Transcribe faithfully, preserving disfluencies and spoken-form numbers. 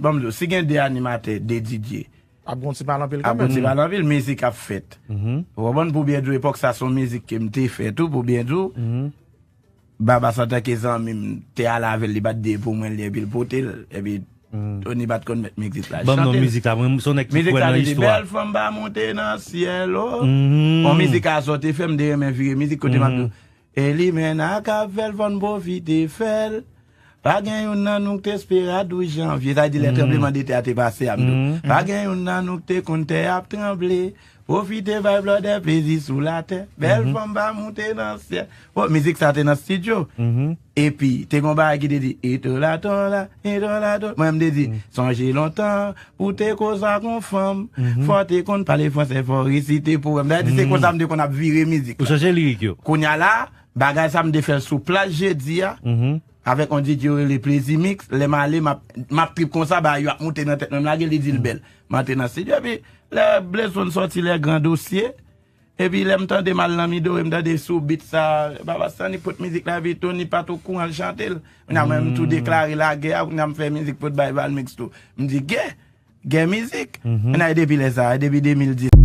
Ban m di w, si gen de animatè, de D J, Ap gon ti pale anpil ap gon kanmenm. ti pale anpil, mizik ap fèt. Ou konprann, pou byen di w, epòk sa se yon mizik ke m te fè tou, pou byen di w. Babas antanke zanmi m, te ale avè l, li pa t di pou mwen, li epi l pote l, epi Tony pa t konn mèt mizik la. Ban m non chante l. mizik la, mwen se yon nèg ki Mizik kwè sa nan li di, istwa. Bèl fanm pa monte nan syèl, o. Mhm. Yon mizik a sòti fè m de renmen vire mizik kote m ap di, e li menm a ka fè l, fò n pwofite fè l. Pa gen youn nan nou k te espere a douz janvye, sa di lè tranbleman de tè a te pase a m di w. Pa gen youn nan nou k te konn tè ap tranble. Pwofite vibe lòdè plezi sou latè. Bèl fanm pa monte nan syèl. Bon, mizik sa te nan studio. Epi, te gon bagay ki te di, itola tola, itola tola. Mwen, m te di, sonje lontan, pou te koz ak yon fanm. Fò te konn pale fransè, fò resite powèm. Dayè, se konsa m te konn ap vire mizik Ou la. Chanje lirik yo. Kounye a la, bagay sa m te fè l sou plas jedi a. Avèk yon D J yo rele Plezi Mix, lè m ale, m ap, m ap trip konsa, ba yo ap moute nan tèt mwen, m lage li di l bèl. M antre nan studio, epi lè Blaze One sòti lè gran dosye, epi lè m tande m al nan Midori, m tande sou beat sa, Baba Stan li pot mizik la, epi Tony pa t okouran l chante l. Kounye a mwen, m tou deklare lagè a, kounye a m fè mizik pou t bay Valmix tou. M di, gè, gè mizik. Kounye a depi lè sa, depi de mil dis.